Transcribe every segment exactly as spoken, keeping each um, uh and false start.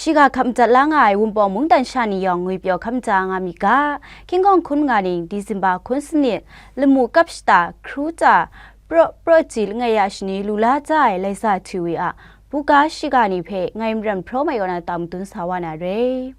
Shiga hkap madat la nga ai Wunpawng mungdan sha ni yawng ngwipyaw hkap maja nga mi ga. Hkying hkawng hkun nga ning Disemba hkun sanit, lamu kap shata, hkru ta, praw, praw ji langai ya shani lu la ja ai Laisa Htiwi a buga shiga ni hpe ngai Maram Hpraw Mai kaw na tau madun sa wa na re.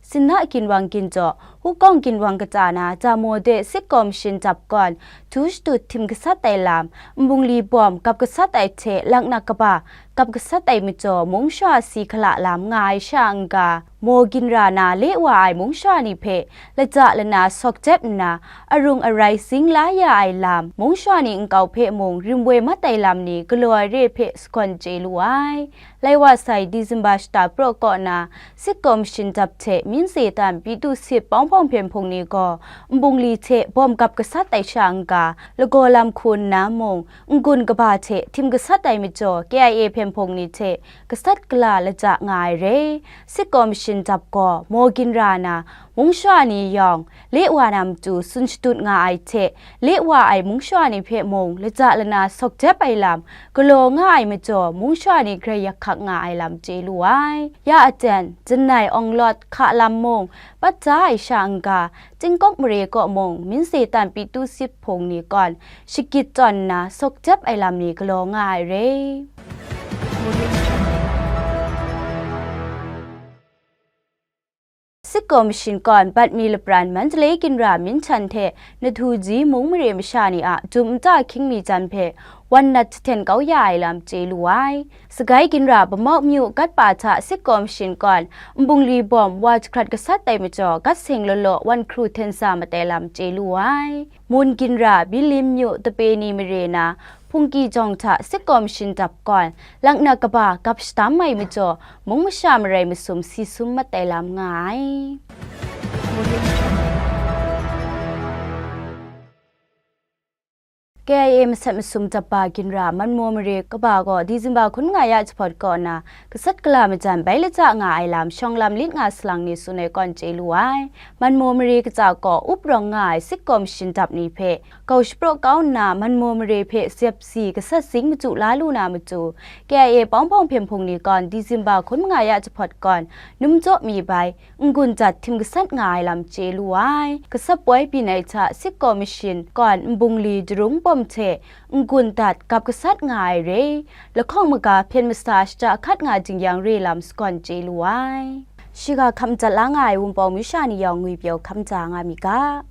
Sinna ginwang ginjaw, hukawng ginwang kata na Jamo de Sit Kaw Mashin Dap kawn, htu shatut htim gasat ai lam, nbungli bawm gap gasat ai hte laknak kaba gap gasat ai majaw, mung shawa si hkala lam nga ai sha n-ga, maw ginra na le wa ai mung shawa ni hpe laja lana sawk jep nna, arung arai zing la ya ai lam, mung shawa ni nkau hpe mung rim woi mat ai lam ni galaw ai re hpe sagawn chye lu ai. Lai wa sai Disemba shata praw kaw na, Sit Kaw Mashin Dap hte Minze Tan Pyi Tu Sit Pawng Hpawng Hpyen Hpung ni gaw, nbungli hte bawm gap gasat ai sha n-ga, lagaw lam hku nna mung, n-gun kaba hte htim gasat ai majaw, K I A Hpyen Hpung ni hte gasat gala laja nga ai re. Sit Kaw Mashin Dap gaw maw ginra na, mung shawa ni yawng, le wa na matu tsun shatut nga ai hte, le wa ai mung shawa ni hpe mung laja lana sawk jep ai lam galaw nga ai majaw, mung shawa ni grai yak hkak nga ai lam chye lu ai. Ya aten, Janai Awng Lawt hka lam mung, pat ja ai sha n-ga, Tingkawk mare kaw mung, Minze Tan Pyi Tu Sit Hpung ni kawn, shagit tawn nna, sawk jep ai lam ni galaw nga ai re. Sit Kaw Mashin kawn, Bat Mi Lapran Mandalay ginra Minhcan hte Nathuji mung mare masha ni a jum nta hkying mi jan hpe wan nat jahten kau ya ai lam chye lu ai. Sagai ginra Bamawk myu gat pa hta Sit Kaw Mashin kawn, nbungli bawm wa jahkrat gasat ai majaw, gat seng law law wan hkru hten sa mat ai lam chye lu ai. Mun ginra Bilim myu tape ni mare na, Hpungki jawng hta Sit Kaw Mashin Dap kawn, laknak kaba gap shadam ai majaw, mung masha marai masum si sum mat ai lam nga ai. K I A masat masum dap ba ginra Manmaw mare kaba gaw Disemba hkun nga ya jahpawt kaw na, gasat gala majan bai laja nga ai lam shawng lam lit nga salang ni tsun ai kawn chye lu ai. Manmaw mare kaja kaw up rawng nga ai Sit Kaw Mashin Dap ni hpe, kau shapraw kau nna Manmaw mare hpe zep si gasat zing machyu la lu na matu, K I A Pawng Hpawng Hpyen Hpung ni kawn Disemba hkun nga ya jahpawt kawn, num jaw mi bai, n-gun dat htim gasat nga ai lam chye lu ai. Gasat poi byin ai hta Sit Kaw Mashin kawn nbungli jarung bawm hte n-gun dat gap gasat nga ai re, lahkawng maga hpyen masa shada hkat nga jing yang re lam sagawn chye lu ai. Shiga hkap madat la nga ai Wunpawng masha ni yawng ngwipyaw hkap maja nga mi ga.